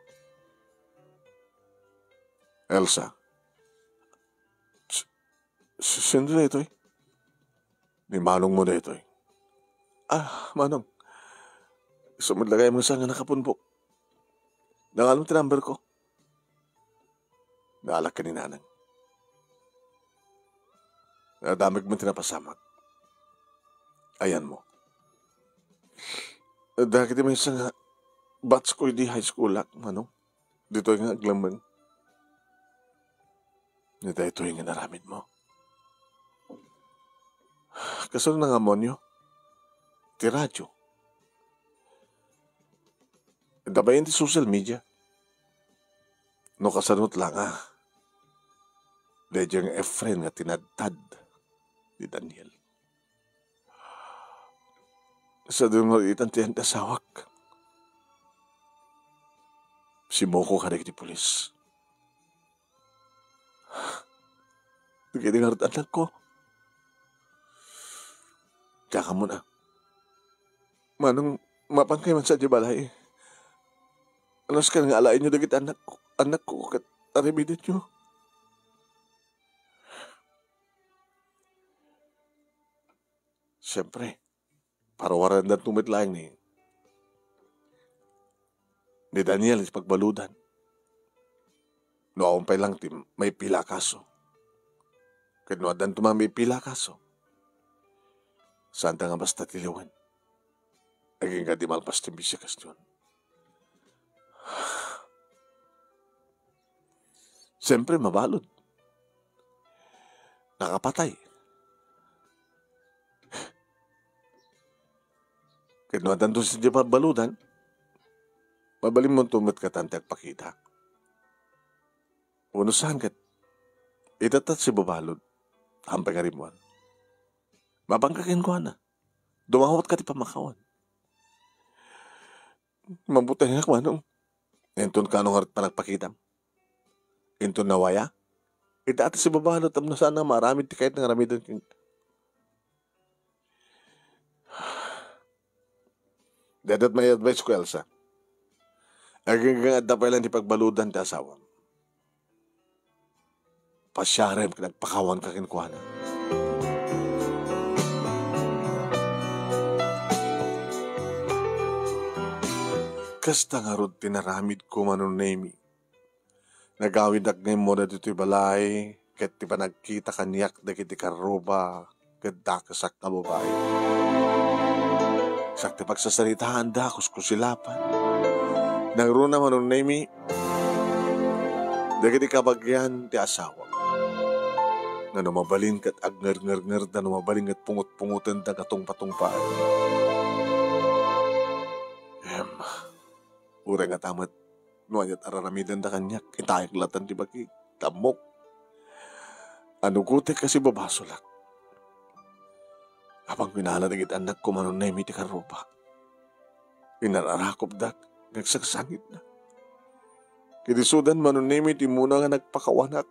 Elsa. S-, s-, sino daytoy? Ni manongmo daytoy. Ah, Manong. Isu met la gayam nga saan nga nakapunbok. Nangan mo ti number ko. Naalak ken ni Nanang. Nadamag met ti napasamak. Ayanmo. Dagiti maysa nga batch ko idi high school-ak, Manong. Ditoy nga aglemmeng. Ni daytoy nga inaramidmo. Kasano nga ammoenyo? Ti radyo. Adda bain ti social media. No kasano met la nga, daydiay nga Efren nga tinadtad ni Daniel. Sadino nga itan ti asawak. Simmukok kadagiti pulis. Dagiti ngarud annakko. Diak ammo a. Manong, mapankay man sadiay balay. Anuskan nga alaenyo dagiti annakko, annakko ket aramidenyo. Siempre, paruarandanto met laeng ni, ni Daniel iti pagbaludan. No awan pay lang ti maipila a kaso. Ket no addanto man maipila a kaso, saanta nga basta tiliwen. Agingga di malpas ti investigasyon. Siyempre, mabalud. Nakapatay. Ket no addanto sadiay pagbaludan, mabalinmonto met katan ti agpakita. Wenno saan ket, itatta ti sibabalud, ampay nga rimmuar. Mapanka kenkuana. Dumawatka ti pammakawan. Mabutengak, Manong. Inton kaano ngarud panagpakitam? Inton nawaya? Itatta ti sibabalud tapno saanna maaramid ti kayatna nga aramiden ken-, Dayta met may advice ko, Elsa. Agingga nga adda pay lang ti pagbaludan ti asawam. Pasiarem ket agpakawanka kenkuana. Kasta ngarud ti naramidko, Manong Nemi. Nagawidak nga immuna ditoy balay, ket ti panagkita kaniak dagiti karruba ket dakesak a babai. Sakti pagsasaritaanda, kuskusilapan. Nangruna, Manong Nemi, dagiti kabagian ti asawa. nga no mabalin ket agnerngerngerdda, no mabalin ket pungot-pungotenda nga tungpatungpaan. Em, uray ngata met no ania't araramidenda kaniak, itayek latta ti bagi, tammok. Anugotek kas ibabasolak. Apan kinala dagiti annakko Manong Nemi ti karruba. Inararakopdak nga agsangsangitna. Ket isudan Manong Nemi ti immuna nga nagpakawanak.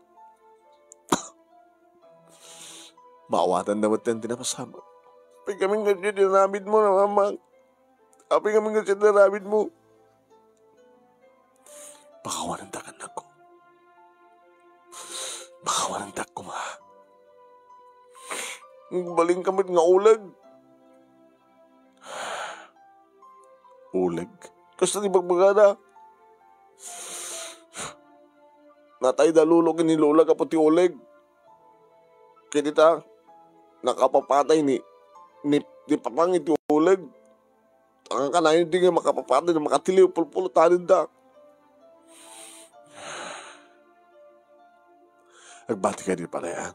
Maawatanna metten ti napasamak. Apay ngamin nga inaramidmo, Mama? Apay ngamin nga inaramidmo? Pakawanendak, annakko. Pakawanendak koma. Agbalinka met nga uleg. Uleg? Kasta ti bagbagada. Natayda lolo ken ni lola gapu ti uleg. Ket ita, nakapapatay ni, ni, ni papang iti uleg. Ang kanayon di nga makapapatay, makatiliw, pulpulutanenda. Agbati kadi pay, a?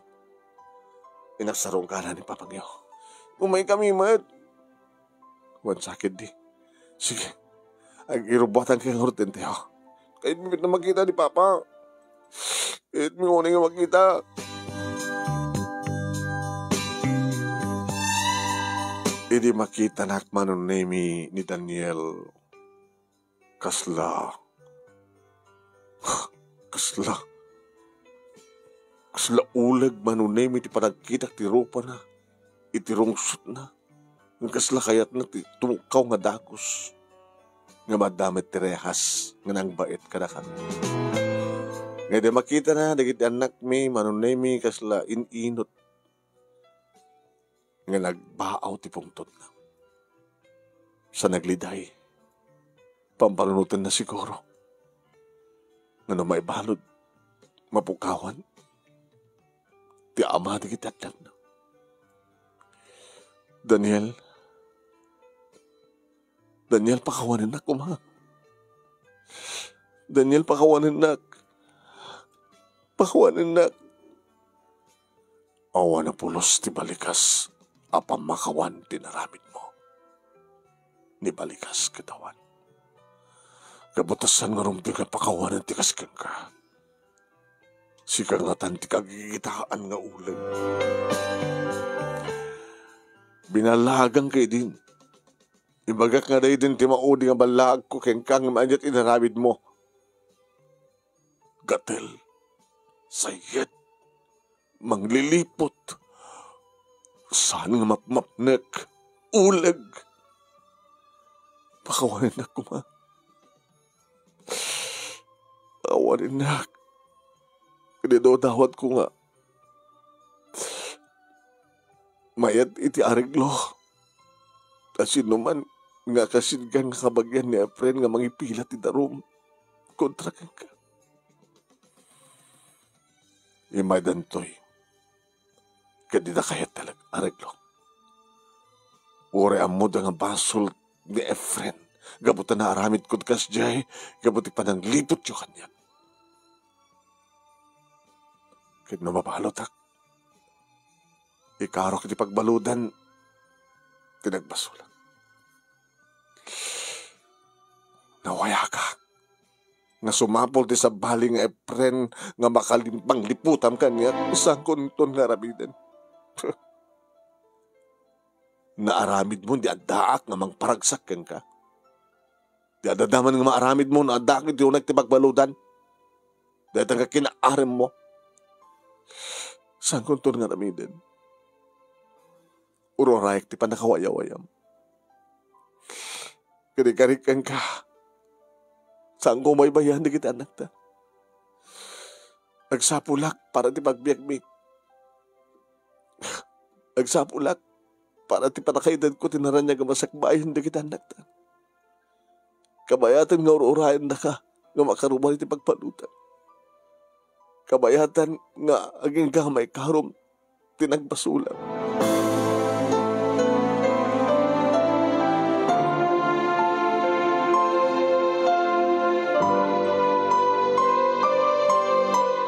Inagsarungkanan ni papangyo. Umaykami met. Wen sakit di. Sige. Ag-irubuatan kayo ngarud ditoy. Kayatmi met nga makita ni Papa. Kayatmi unay nga makita. Idi makitanak Manong Nemi ni Daniel, kasla, kasla, kasla uleg Manong Nemi ti panagkitak ti rupana iti rungsotna. Ngem kasla kayatna ti tumukkaw nga dagus nga madda met ti rehas nga nangbaet kadakami. Ngem idi makitana dagiti annakmi Manong Nemi, kasla in-inut nga nagbaaw ti pungtotna. Sa nagliday, pambalunotenna siguro. Nga no maibalud, mapukawan ti ama dagiti annakna. Daniel, Daniel, pakawanennak koma. Daniel, pakawanennak. Pakawanennak. Awan a pulos ti balikas a pammakawan ti inaramidmo. Ni balikas ket awan. Gapu ta saan nga rumbeng nga pakawanen ti kas kenka. Sika ngatan ti kagigitaan nga uleg. Binallaagka idin. Ibagak nga daydi ti maudi nga ballaagko kenka ngem ania ti inaramidmo? Gatel, sayet, mangliliput, saan nga mapmapnek, uleg. Pakawanennak koma. Pakawanennak. Ket idawdawatko nga mayat iti areglo. Ta sinuman nga kasidgan nga kabagian ni Efren nga mangipila ti darum kontra kenka. Immay daytoy, ket dida kayat ti aleg-, areglo. Uray ammoda nga basol ni Efren gapu ta naaramidko ti kasdiay gapu ti panangliputyo kaniak. Ket no mabaludak, ikarok iti pagbaludan ti nagbasolak. Nawayaka nga sumapul ti sabali nga Efren nga makalim-, mangliputam kaniak, saanko inton nga aramiden? Naaramidmo ti addaak nga mangparagsak kenka. Ti adda man nga maaramidmo no addaak iti uneg ti pagbaludan. Dayta nga kinaaremmo. Saanko inton nga aramiden? Ururayek ti pannakawayawayam. Kadi-kadi kenka, saanko baybayan dagiti annakta. Agsapulak para ti pagbiagmi. Agsapulak para ti pannakaitedko ti naraniag a masakbayan dagiti annakta. Kabayatan nga ur-urayennaka nga makaruar iti pagbaludan. Kabayatan nga agingga nga maikarom ti nagbasolam.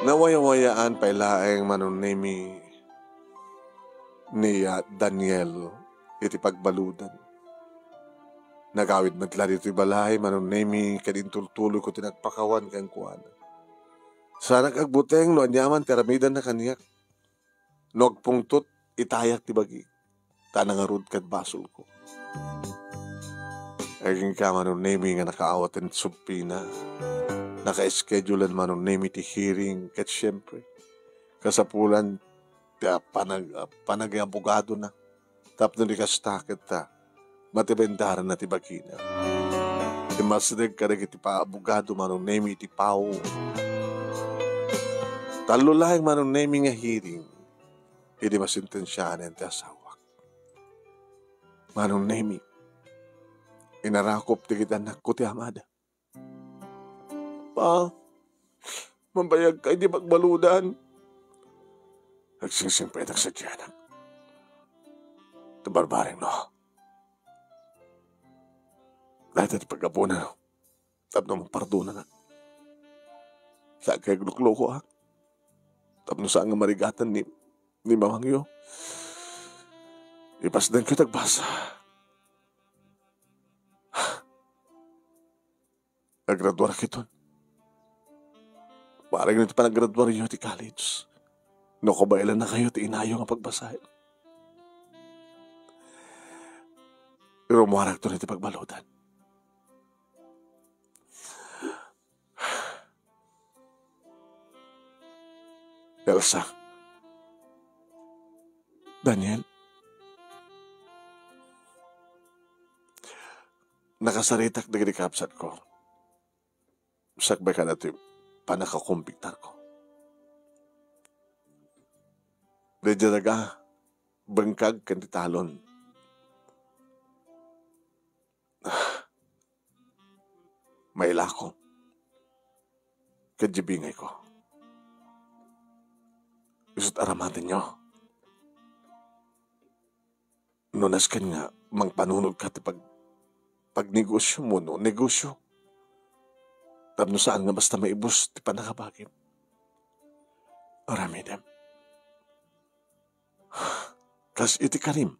Nawayawayaan pay laeng Manong Nemi ni, ah, Daniel iti pagbaludan. Nagawid met la ditoy balay, Manong Nemi, ket intultuloyko ti nagpakawan kenkuana. Saanak agbuteng no aniaman ti aramidenna kaniak. No agpungtot, itayak ti bagi, ta nangarud ket basolko. Agingga, Manong Nemi, nga nakaawat ti subpina. Naka-schedulean, Manong Nemi, ti hearing, ket siempre, kasapulan ti, ah, panag-, ah, panag-abogadona. Tapno di kasta ket, ah, matibendaranna ti bagina. Immasideg kadagiti pa-, abogado, Manong Nemi, iti pao. Tallo laeng, Manong Nemi, nga hearing idi masentensiaan ti asawak. Manong Nemi, inarakop dagiti annakko ti amada. Pa, mabayagka iti pagbaludan. Agsingsingpetak sadiay, anak. Ti barbareng no. Dayta ti paggapunan tapno mapardonanak. Saan kay aglukluko, ha? Tapno saan nga marigatan ni, ni mamangyo. Ipasdanko ti agbasa. Agraduarkayon. Bareng no ti panagraduaryo ti college, no kabaelannakayo ti inayo nga pagbasaen. Rummuarakton iti pagbaludan. Elsa. Daniel. Nakasaritak dagiti kabsatko. Sakbay kada ti pannakakumbiktarko. Daydiay daga, bengkag ken ti talon. Mailako. Ket diay bingayko. Isut' aramatenyo. No nasken nga mangpanunot ka ti pag-, pagnegosyo mo, no negosyo. Tapno saan nga basta maibus ti pannakabagim. Aramidem. Kas iti karim,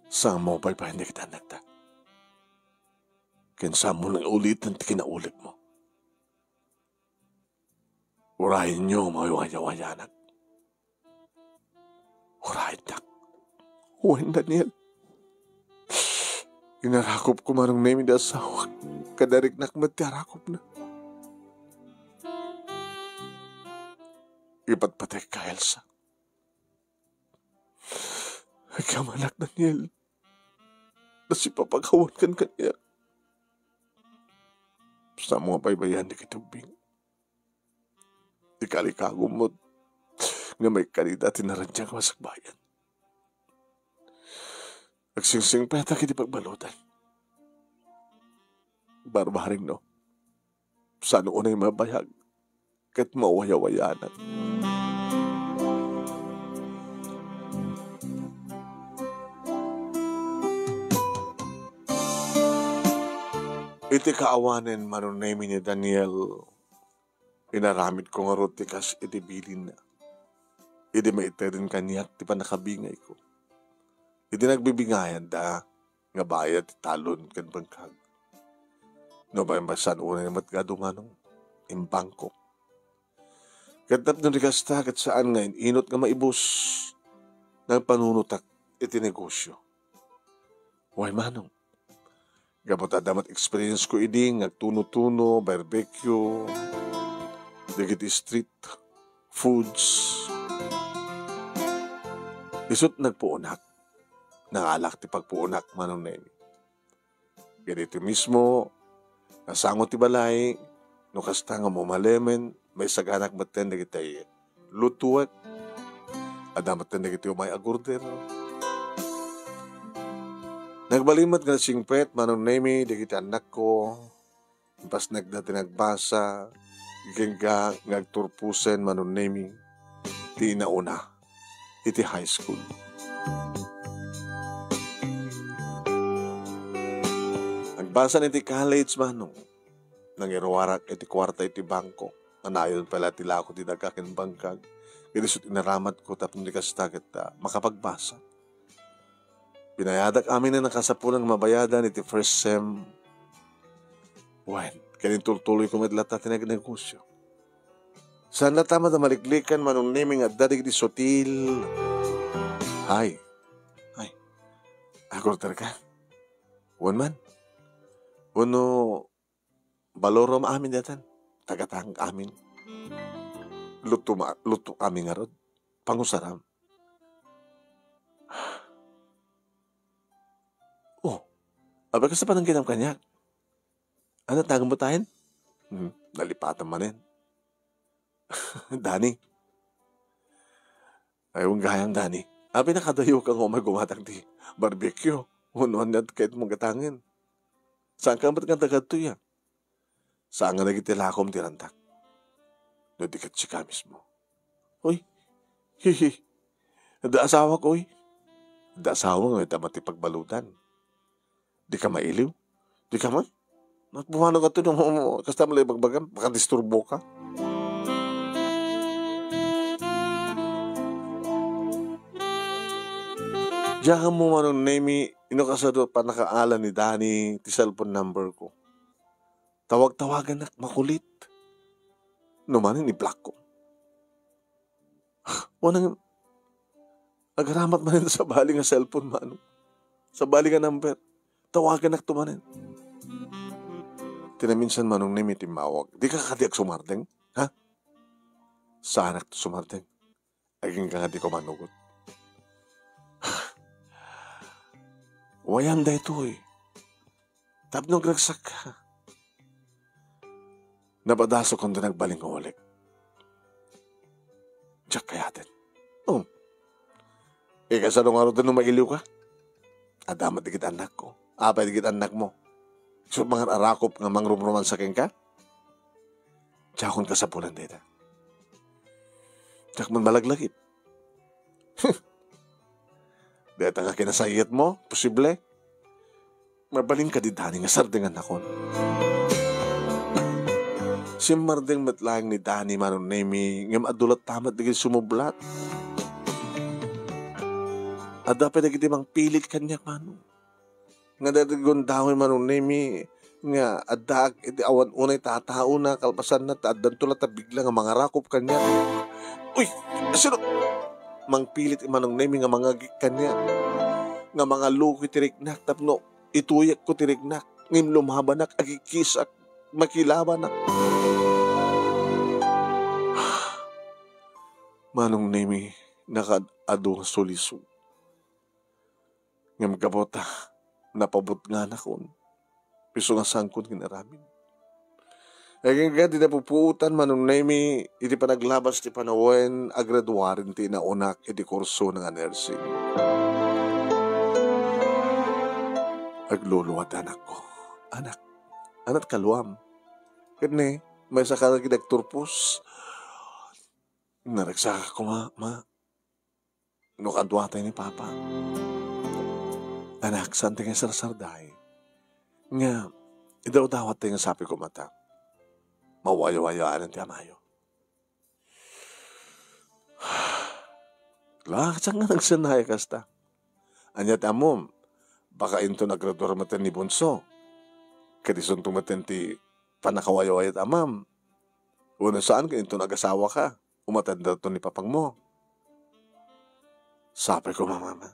saan mo paypayen dagiti annakta. Ken saan mo nang uliten ti kinaulikmo. Urayenyo, mayawayawayanak. Urayennak. Wen, Daniel. Inarakopko, Manong Nemi, ti asawak. Kadariknak met ti arakopna. Ipatpatekka, Elsa. Agyamanak, Daniel. Nasipapakawan kan kaniak. Saan mo nga paypayen dagiti ubbing. Ikalikagum met nga maikkanida ti naradiak nga masakbayan. Agsingsingpetak iti pagbaludan. Barbareng no. Saan unay mabayag ket mawayawayanak. Iti kaawanen, Manong Nemi, ni Daniel, inaramidko ngarud ti kas iti bilinna. Idi maiteden kaniak ti pannakabingayko. Idi nagbibingayanda nga bayad ti talon ken bengkag. No, bay-, bay-, saan unay met nga adu, Manong, imbangko. Ket tapno di kasta, ket saan nga in-inut nga maibus, nagpanunotak iti negosyo. Way, Manong. Gapu ta adda met experience ko idi nga agtuno-tuno, barbecue, dagiti street foods. Isut' nagpuonak. Nangalak ti pagpuonak, Manong Nemi. Ket iti mismo, nasango ti balay, no kasta nga umalemen, maisaganak metten dagiti lutuek. Adda metten dagiti umay agorder. Nagbalin met nga nasingpet, Manong Nemi, dagiti annakko. Impasnekda ti nagbasa, agingga nga agturposen, Manong Nemi, ti inauna iti high school. Agbasan iti college, Manong. Nangiruarak iti kuarta iti bangko. Kanayon pay la ti lako ti daga ken bangkag. Idi isut' inaramatko tapno di kasta ket, ah, makapagbasa. Binayadak amin a nakasapulan nga mabayadan iti first sem. Wen, ket intultuloyko met latta ti nagnegosio. Saan latta met a maliklikan, Manong Nemi, nga adda dagiti sutil. Ay, ay, agurterka? Wen man. Wenno, balorom amin daytan. Tagatang amin. Luto ma-, luto amin ngarud. Pangusaram. Oh, apay, kasta panangkinam kaniak? Ania, tangmo tayen? Hmm, nalipatan manen. Dani. Ay, wen gayam, Dani. Apay, nakadayoka nga umay gumatang ti barbecue? Wenno ania ti kayatmo gatangen? Saanka met nga tagadtoy, a? Saan nga dagiti lakom ti rantak? No di ket sika mismo. Uy, hihi. Adda asawak, uy. Adda asawa nga ita met ti pagbaludan. Dika mailiw? Dika man? Napumano ka to, no, kasta mo lang ibagbagam, makadisturbo ka. Diak ammo, Manong Nemi, no kasano pannakaala ni Dani ti cellphone number ko. Tawag-tawaganak, makulit. No manen, i-block ko. Wen, agaramat manen sabali nga cellphone, Manong. Sabali nga number. Tawaganak to manen. Ti naminsan, Manong Nemi, timmawag. Dika kadi agsumardeng? Ha? Saanak to sumardeng. Agingga nga diko manugot. Wayam daytoy. Tapno agragsakka. Napadasokon ti nagbalin nga ulik. Diak kayaten. Oh. Ikasano ngarud no mailiwka? Adda met dagiti annakko. Apay dagiti annakmo? Isu mangan-arakop nga mangrumromansa kenka? Diakon kasapulan dayta. Diak man malaglagip. Dayta nga kinasayetmo, posible? Mabalin kadi, Dani, nga sardengannakon? Simmardeng met laeng ni Dani, Manong Nemi, ngem adu latta met dagiti sumublat. Adda pay dagiti mangpilit kaniak, Manong. Nga dagiti gundaway, Manong Nemi, nga addaak iti awan unay tataona, kalpasanna ta addanto latta bigla nga mangarakop kaniak. Uy, sino? Mangpilit, Manong Nemi, nga mangagik kaniak, nga mangaluko iti riknak tapno ituyekko ti riknak, ngem lumabanak, agikkisak, makilabanak. Manong Nemi, nakaad-adu nga sulisog. Ngem gapu ta napabutnganakon, isu nga saankon nga inaramid. Agingga ti napupuotan, Manong Nemi, iti panaglabas ti panawen, agraduaren ti inaonak iti kurso nga nursing. Agluluad, anakko. Anak, anat kaluam. Ket ne, maysa ka dagiti agturpos. Naragsakak koma, ma. No kaduatay ni Papa. Anak, saantay nga sarsarday. Nga, idawdawattay nga sapay koma ta mawaywayaan ti amayo. La, saan nga nagsanay kasta? Ania ti ammom? Baka inton agraduar metten ni Bunso. Ket isunto metten ti pannakawaywayat amam. Wenno saan ket inton agasawaka, umatenderto ni papangmo. Sapay koma, Mama.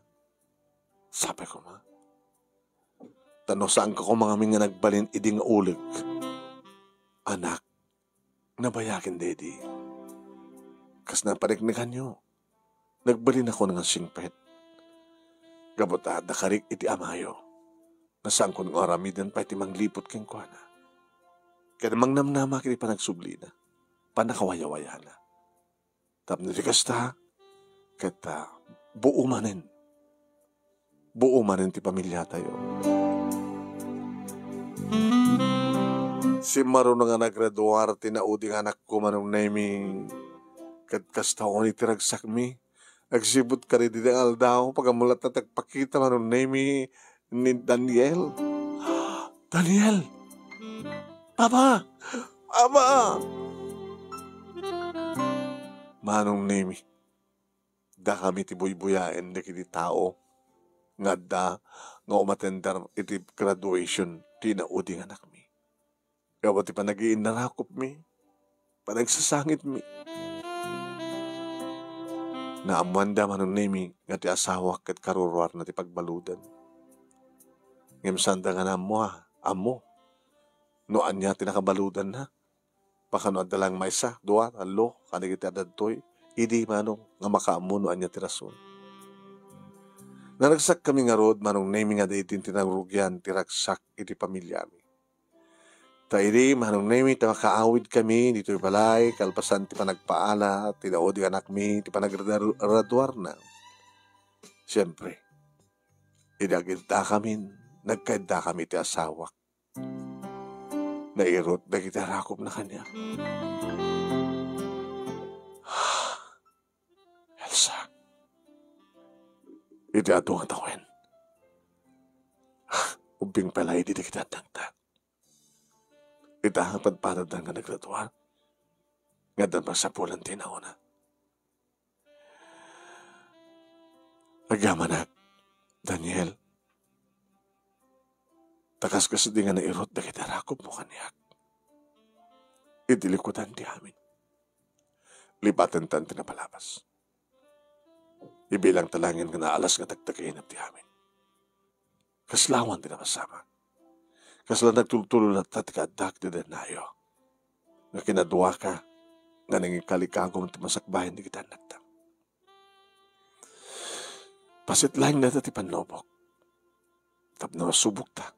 Sapay koma. Ta no saanka koma ngamin nga nagbalin idi nga uleg, anak, nabayagen daydi. Kas napaneknekanyo, nagbalinakon nga singpet. Gapu ta adda karik iti amayo, nga saankon nga aramiden pay ti mangliput kenkuana. Ket mangnamnamak iti panagsublina, pannakawaywayana. Tapno di kasta, ket, ah, buo manen. Buo manen ti pamiliatayo. Simmaruno nga nagraduar ti naudi nga anakko, Manong Nemi. Ket kasta unay ti ragsakmi. Agsipud kadaydi nga aldaw, pag-ammo latta ti agpakita, Manong Nemi, ni Daniel. Daniel! Papa! Papa! Manong Nemi, dakami ti buybuyaen dagiti tao nga adda nga umatender iti graduation ti inaudi nga anakmi. Gapu ti panagiinnarakupmi, panagsasangitmi. Naammoanda, Manong Nemi, nga ti asawak ket karuruarna ti pagbaludan. Ngem saanda nga naammo, a, ammo no ania ti nakabaludanna. Baka no adda lang maysa, dua, tallo, kadagiti adda ditoy, idi, Manong, nga makaammo no ania ti rason. Naragsakkami ngarud, Manong Nemi, nga daydi ti narugian ti ragsak iti pamiliami. Ta idi, Manong Nemi, ta makaawidkami ditoy balay, kalpasan ti panagpaala ti inaudi nga anakmi, ti panagraduarna. Siempre, idi agiddakamin, nagkaiddakami ti asawak. Nairut dagiti arakupna kaniak. Elsa, iti adu nga tawen, ubbing pay la idi dagiti addangta. Ita nga padpadadda nga nagradua, nga addan pagsapulan ti nauna. Agyamanak, Daniel, ta kas-, kasdi nga nairut dagiti arakupmo kaniak iti likudan ti amin. Lipatentan ti napalabas. Ibilangta laengen nga naalas nga tagtagainep ti amin. Kasla awan ti napasamak. Kasla nagtultuloy latta ti kaaddak ti dennayo nga kinaduaka nga nangikalikagum ti masakbayan dagiti annakta. Paset laeng dayta ti pannubok tapno nasubokta.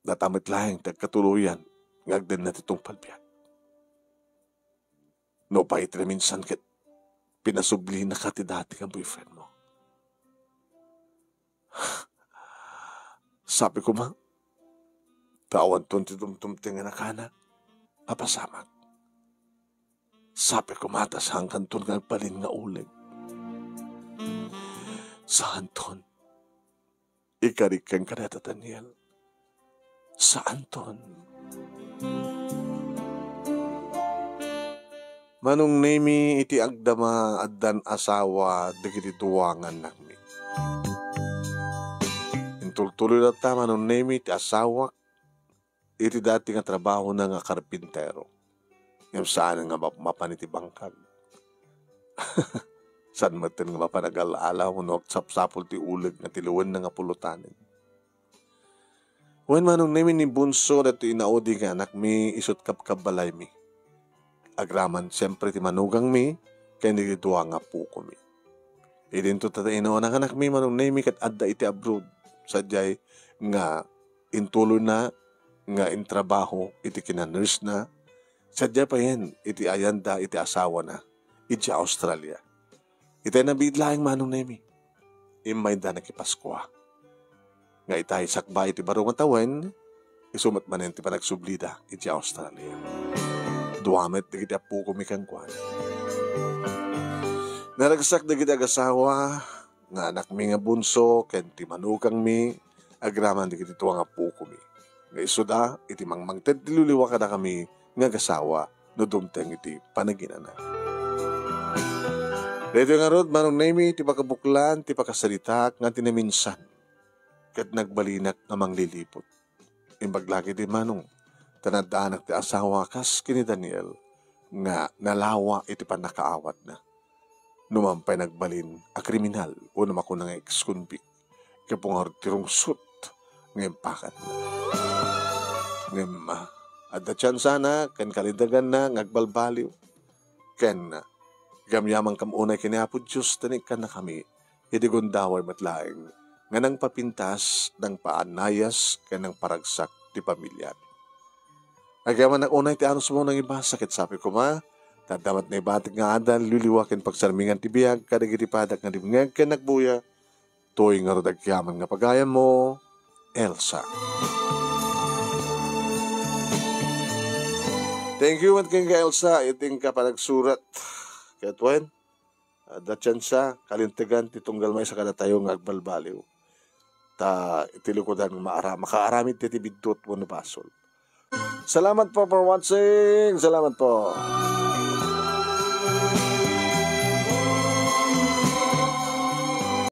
Dayta met laeng ti agkatuloyan nga agdenna ti tungpal biag. Nupay iti naminsan ket pinasublinaka ti dati nga boyfriendmo. Sabi koma, ta awanton ti dumdumteng nga nakana a pasamak. Sabi koma ta saankanton nga agbalin nga uleg. Saanton. Ikarik kenka dayta, Daniel. Saanton. Manong Nemi, iti agdama addan asawa dagiti dua nga annakmi. Intultuloy latta, Manong Nemi, ti asawak iti dati nga trabahona nga karpintero. Ngem saan nga map-, mapan iti bangkag. Saan metten nga mapan agal-ala wenno agsapsapul ti uleg nga ti lawenna nga pulotanen. Wen, Manong Nemi, ni bunso daytoy inaudi nga anakmi, isut' kabkabbalaymi. Agraman siempre ti manugangmi ken dagiti dua nga appokomi. Idinto ta ti inauna nga anakmi, Manong Nemi, ket adda iti abroad. Sadiay nga intuloyna nga intrabaho iti kina-nurse-na, sadiay payen iti ayanda iti asawana idiay Australia. Itay nabiit laeng, Manong Nemi, immayda nakipaskua. Nga itay sakbay iti baro nga tawen, isu met manen ti panagsublida idiay Australia. Dua met dagiti appokomi kenkuana. Naragsak dagiti agasawa nga anakmi nga bunso ken ti manugangmi agraman dagiti dua nga appokomi. Nga isuda iti mangmangted ti liwliwa kadakami nga agasawa no dumteng iti panaginana. Daytoy ngarud, Manong Nemi, ti pakabuklan ti pakasaritaak nga ti naminsan ket nagbalinak nga mangliliput. Imbag la ketdi, Manong, ta naddaanak ti asawa kas ken ni Daniel nga nalawa iti pannakaawatna. Numan pay nagbalin a kriminal wenno makuna nga ex-convict gapu ngarud ti rungsot nga impakatna. Ngem, ah, adda tiyansana ken kalinteganna nga agbalbaliw. Ken, ah, agyamankami unay ken ni Apo Dios ta naikkannakami idi gundaway met laeng nga nangpapintas, nangpaannayas, ken nangparagsak ti pamiliami. Agyamanak unay ti anusmo nangibasa ket sabi koma, ta adda met naibatik nga adal, liwliwa ken pagsarmingan ti biag kadagiti padak nga dimngeg ken nagbuya. Toy ngarud agyaman nga pagayammo, Elsa. Thank you met kenka, Elsa, iti inka panagsurat. Ket wen, adda tiyansa, kalintegan ti tunggal maysa kadatayo nga agbalbaliw. Ta iti likudan nga maara-, makaaramid ti, ti biddut wenno basol. Salamat po for watching. Salamat po.